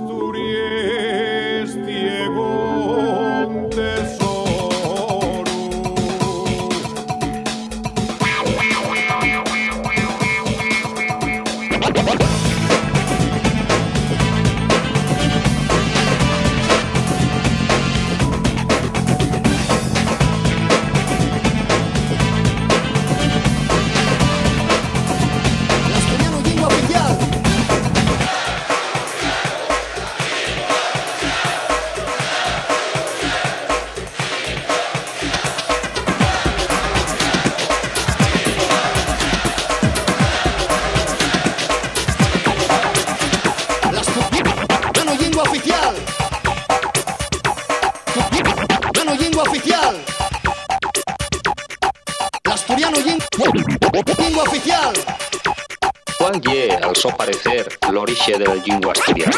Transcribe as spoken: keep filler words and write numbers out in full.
Asturies tiene un tesoru. L'asturianu, llingua oficial. L'asturianu, llingua oficial. Asturianu, llingua oficial. L'asturianu, lling-, llingua oficial. ¿Cuál ye, al so parecer, l'orixe de la llingua asturiana?